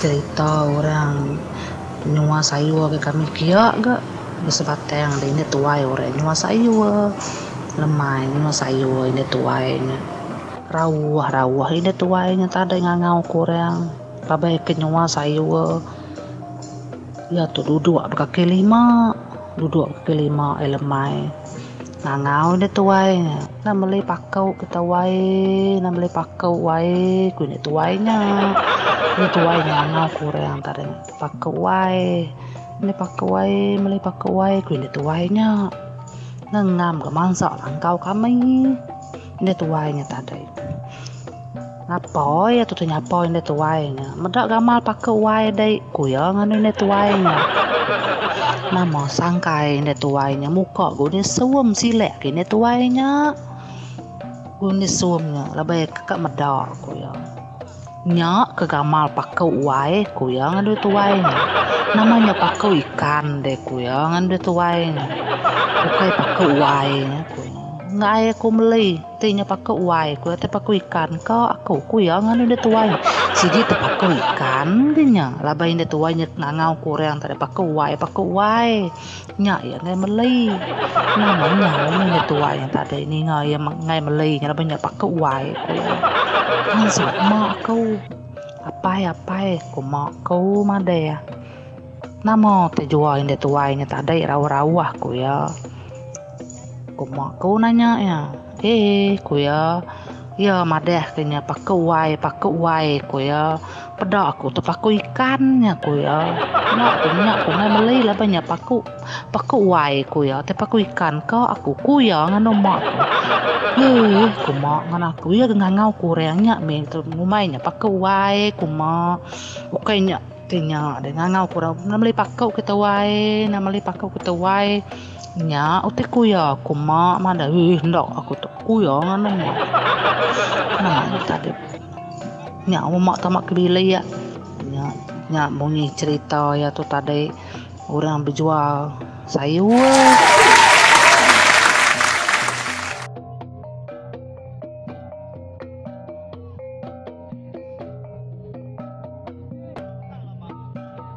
Cherita orang nyua sayur agi kami kia ga besebatang deh indai tuai orang nyua sayur. Lemai nyua sayur indai tuai nya. Rauh rauh indai tuai nya tadai ngangau ke orang pabai ke nyua sayur. Iya tu duduk bekaki lima duduk bekaki lima ai lemai. Ngangau indai tuai nya. Enda meli pakau kita wai, enda meli pakau wai, ku indai tuai nya. Indai tuai ngangau ke orang tadi pakau wai. Meli pakau wai, meli pakau wai, ku indai tuai nya. Ngengam ga mansa langkau kami. Indai tuai nya tadi. Ngapa iya tu nyapa indai tuai nya. Meda gamal pakau wai dei, ku iya nganu indai tuai nya. Nama sangkai indai tuai nya muka guni sum silek ke indai tuai nya. Guni sum nya laban iya ke ka meda ku iya. Nya ke gamal pakau wai ku iya nganu tuai nya. Nama nya pakau ikan deh ku iya nganu tuai nya. Ukai pakau wai nya ku iya. Enggai aku meli. Ti nya paku wai ku iya paku ikan ka aku ku iya nganu indu tuai. Sigi te paku ikan ge nya laban indu tuai nya ngangau ku orang tadi paku wai paku wai. Nya iya enggai meli. Nama nyau meh indu tuai nya tadi ninga iya enggai meli nya laban nya paku wai ku iya. Mansut mak aku. Apai apai ku mak ku madah. Nama te jual indu tuai nya tadi rauh rauh ku iya. Ku mak ku nanya iya. Eeh ku iya. Iya madah ke nya paku wai paku wai ku iya. Peda aku tu paku ikan nya ku iya. Enda ku nya ku enggai meli laban nya paku paku wai ku iya. Ti paku ikan ka aku ku iya nganu mak ku. Eeh ku mak ngan aku. Iya ke ngangau ku orang nya mih ngumbai nya paku wai ku mak. Ukai nya ti nya deh ngangau ku orang meli paku kita wai enda meli paku kita wai. Nya utai ku iya ku mak madah eeh enda aku tu ku iya nganu mak. Nama nya tadi nya mak tama ke bilik nya nya munyi cherita iya tu tadi orang bejual sayur.